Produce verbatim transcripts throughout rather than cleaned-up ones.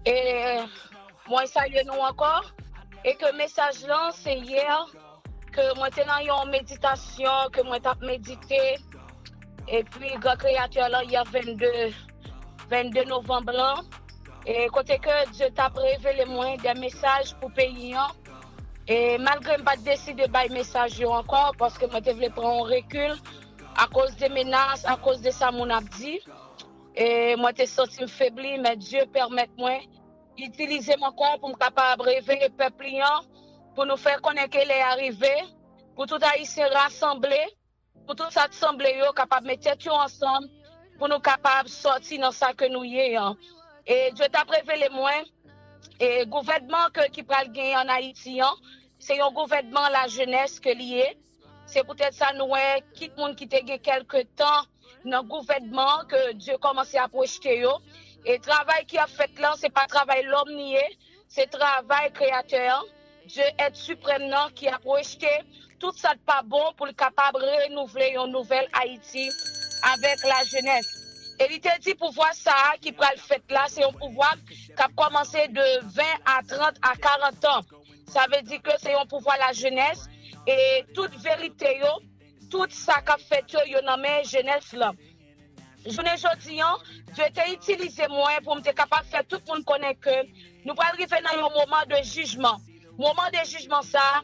E mwen salye nou ankò. E ke mesaj lan se yè ke mwen te nan yon meditasyon ke mwen t ap medite. Epi gran kreyatè lan yè vennde, vennde novanm lan. E kote ke Dye t ap revele mwen de mesaj pou peyi an. E malgre m pa t deside bay mesaj yo ankò, paske mwen te vle pran yon rekil akoz de menas, akoz de sa moun ap di. E mwen te santi m febli, men Dye pèmèt mwen itilize m ankò pou m kapab reveye pèp li an, pou nou fè konnen ke lè a rive, pou tout Ayisyen rasanble, pou tout sa k sanble yo kapab met tèt yo ansanm, pou nou kapab sòti nan sa ke nou ye an. E Dye t ap revele mwen, e gouvènman ke, ki pral genyen ann Ayiti an, se yon gouvènman lajenès ke li ye. Se poutèt sa nou wè kit moun ki te gen kèlke tan nan gouvènman an ke Dye kòmanse ap rejte yo. E travay ki ap fèt lan, se pa travay lòm li ye, se travay Kreyatè an, Dye Èt Siprèm nan ki ap rejte tout sa k pa bon pou l kapab renouvle yon nouvèl Ayiti avèk lajenès. E li te di pouvwa sa a ki pral fèt la, se yon pouvwa k ap kòmanse de ven a trant a karant an. Sa vle di ke se yon pouvwa lajenès e tout verite yo, tout sa k ap fèt yo, yo nan men jenès lan. Jounen jodi an, Dye te itilize mwen pou m te kapab fè tout moun konnen ke nou pral rive nan yon moman de jijman. Moman de jijman sa a,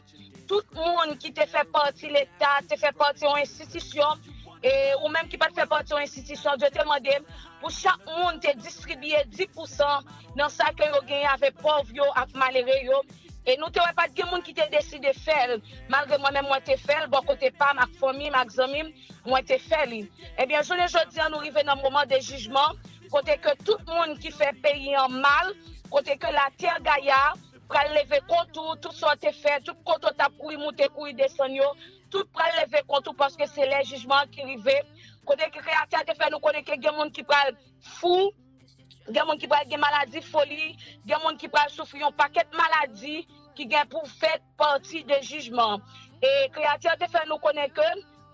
tout moun ki te fè pati Leta, te fè pati yon enstitisyon, e ou menm ki pa t fè pati yon enstitisyon, Dye te mande m pou chak moun te distribiye dis pousan nan sa ke yo genyen avèk pòv yo ak malere yo. E nou te wè pa t gen moun ki te deside fè l, malgre mwen menm mwen te fè l, bò kote pa m ak fanmi m ak zanmi m, mwen te fè li. Ebyen, jounen jodi an, nou rive nan moman de jijman, kote ke tout moun ki fè peyi an mal, kote ke latè Gaya pral leve kont ou, tout sa w te fè, tout kote w t ap kouri moute, kouri desann yo, tout pral leve kont ou, paske se lè jijman an ki rive, kote ke Kreyatè a te fè nou konnen ke gen moun ki pral fou, gen moun ki pral gen maladi foli, gen moun ki pral soufri yon pakèt maladi ki gen pou fèt pati de jijman. E Kreyatè a te fè nou konnen ke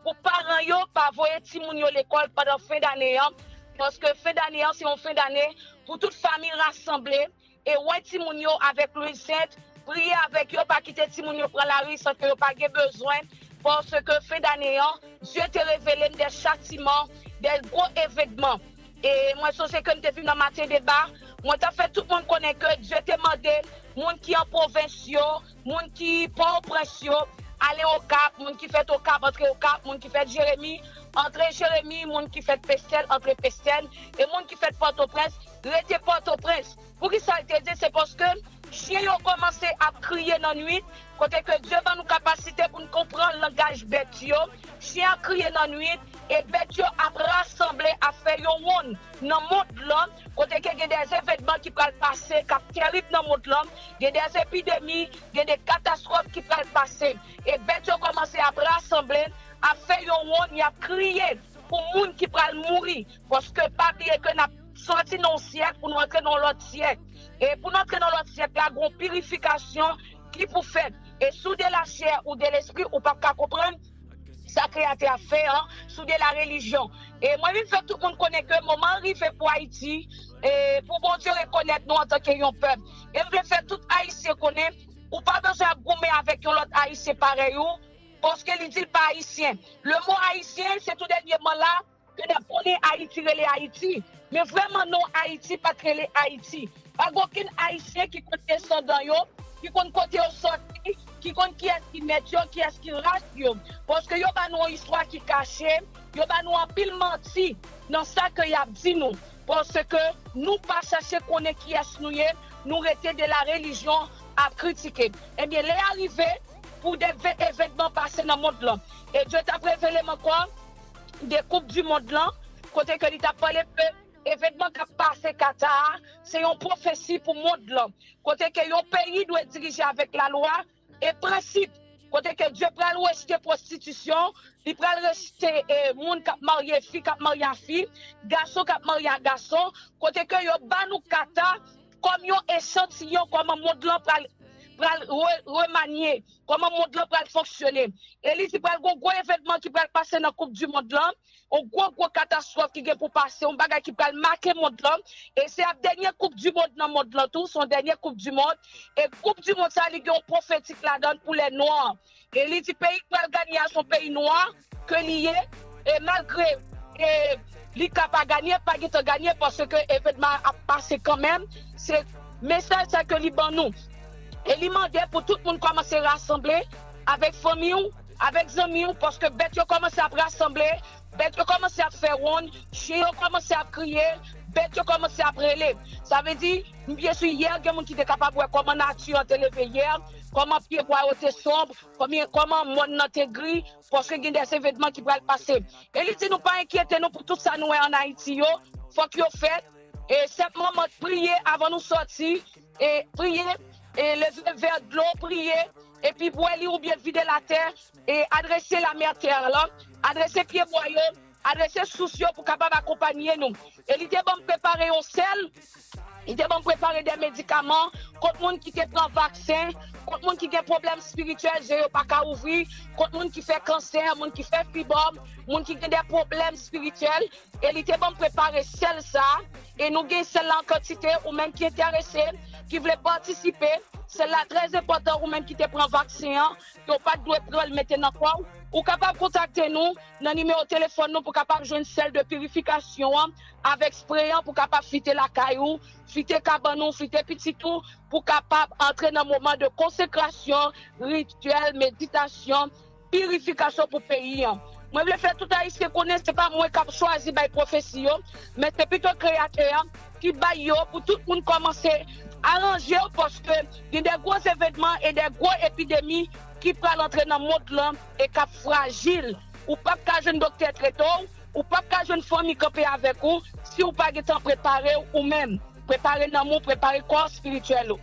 pou paran yo pa voye timoun yo lekòl pandan fen dane an, paske fen dane an se yon fen dane pou tout fanmi rasanble e wè timoun yo avèk lwil sent, priye avèk yo, pa kite timoun yo pran lari san ke yo pa gen bezwen, paske fen dane an, Dye te revele m de chatiman, de gwo evènman. E mwen sonje ke m te vin nan Maten Deba, mwen t ap fè tout moun konnen ke Dye te mande moun ki an pwovens yo, moun ki Pòtoprens yo, ale Okap, moun ki fèt Okap, antre Okap, moun ki fèt Jeremi, antre Jeremi, moun ki fèt Pestèl, antre Pestèl, e moun ki fèt Pòtoprens, rete Pòtoprens. Poukisa l te di? Se paske chen yo kòmanse ap kriye nan nwit, kote ke Dye ban nou kapasite pou n konprann langaj bèt yo. Chen ap kriye nan nwit, e bèt yo ap rasanble, ap fè yon wonn nan mond lan, kote ke gen de evènman ki pral pase, k ap tèrib nan mond lan, gen de epidemi, gen de katastwòf ki pral pase. E bèt yo kòmanse ap rasanble, ap fè yon wonn, y ap kriye pou moun ki pral mouri. Paske pa bliye ke n ap sòti nan yon syèk pou nou antre nan yon lòt syèk. E pou n antre nan lòt syèk la, gon pirifikasyon ki pou fèt. E si w de lachè ou de lespri, ou p ap ka konprann sa Kreyatè a fè an, si w de la relijyon. E mwen vin fè tout moun konnen ke moman an rive pou Ayiti, e pou Bondye rekonèt nou antanke yon pèp. E m vle fè tout Ayisyen konnen, ou pa bezwen ap goumen avèk yon lòt Ayisyen parèy ou, paske li di l pa Ayisyen. Le mo Ayisyen, se tou dènyèman la, ke n ap konnen Ayiti rele Ayiti. Men vrèman non Ayiti pa t rele Ayiti. Pa gen okenn Ayisyen ki konn desandan yo, ki konn kote yo sòti, ki konn kiyès ki mèt yo, kiyès ki ras yo. Paske yo ba nou yon istwa ki kache, yo ba nou anpil manti nan sa ke y ap di nou. Paske nou pa chache konnen kiyès nou ye, nou rete de la relijyon ap kritike. Ebyen, lè a rive pou de ve- evènman pase nan mond lan. E Dye t ap revele m ankò de koup di mond lan, kote ke li t ap pale ke evènman k ap pase Kata a, se yon pwofesi pou mond lan, kote ke yon peyi dwe dirije avèk lalwa e prensip, kote ke Dye pral rejte pwostitisyon, li pral rejte e, moun k ap marye, fi k ap marye a fi, gason k ap marye a gason, kote ke yo ba nou Kata kòm yon echantiyon kòman mond lan pral pral re- remanye, kòman mond lan pral fonksyone. E li di pral gen yon gwo evènman ki pral pase nan Koup di Mond lan, yon gwo gwo katastwòf ki gen pou pase, yon bagay ki pral make mond lan. E se ap dènye Koup di Mond nan mond lan tou, se yon dènye Koup di Mond. E Koup di Mond sa, li gen yon pwofetik ladan l pou lè nwa. E li di peyi k pral ganye a se yon peyi nwa ke li ye. E malgre e li ka pa ganye, pa gentan ganye, paske evènman ap pase kanmenm. Se mesaj sa ke li ban nou. E li mande pou tout moun kòmanse rasanble avèk fanmi w, avèk zanmi w, paske bèt yo kòmanse ap rasanble, bèt yo kòmanse ap fè wonn, chen yo kòmanse ap kriye, bèt yo kòmanse ap rele. Sa vle di, byen si yè gen moun ki te kapab wè kòman nati an te leve yè, kòman pyebwa yo te sonb, kòman, kòman mòn nan te gri, paske gen de evènman ki pral pase. E li di nou pa enkyete nou pou tout sa nou wè ann Ayiti yo, fòk yo fèt. E sèlman priye avan nou sòti, e priye, e leve vè dlo, priye, epi bwè li oubyen vide l atè, e adrese lamè tè lan, adrese pyebwa yo, adrese sous yo pou kapab akonpanye nou. E li te ban m prepare yon sèl, li te ban m prepare de medikaman kont moun ki te pran vaksen, kont moun ki gen pwoblèm espirityèl, je yo pa ka ouvri, kont moun ki fè kansè, moun ki fè fibòm, moun ki gen de pwoblèm espirityèl. E li te ban m prepare sèl sa, e nou gen sèl la an kantite, ou menm ki enterese, ki vle patisipe, sèl la trè enpòtan, ou menm ki te pran vaksen an, ke w pa t dwe pran l mete nan kò w, ou kapab kontakte nou nan nimewo telefòn nou pou kapab jwenn sèl de pirifikasyon an avèk spre an pou kapab fite lakay ou, fite kabann ou, fite pitit ou, pou kapab antre nan moman de konsekrasyon, rityèl, meditasyon, pirifikasyon pou peyi an. Mwen vle fè tout Ayisyen konnen se pa mwen k ap chwazi bay pwofesi yo, men se pito Kreyatè an ki bay yo pou tout moun kòmanse aranje yo, paske gen de gwo evènman e de gwo epidemi ki pral antre nan mond lan e k ap frajil. Ou p ap ka jwenn doktè trete w, ou p ap ka jwenn fanmi kanpe avèk ou si w pa gentan prepare w ou menm. Prepare nanm ou, prepare kò espirityèl ou.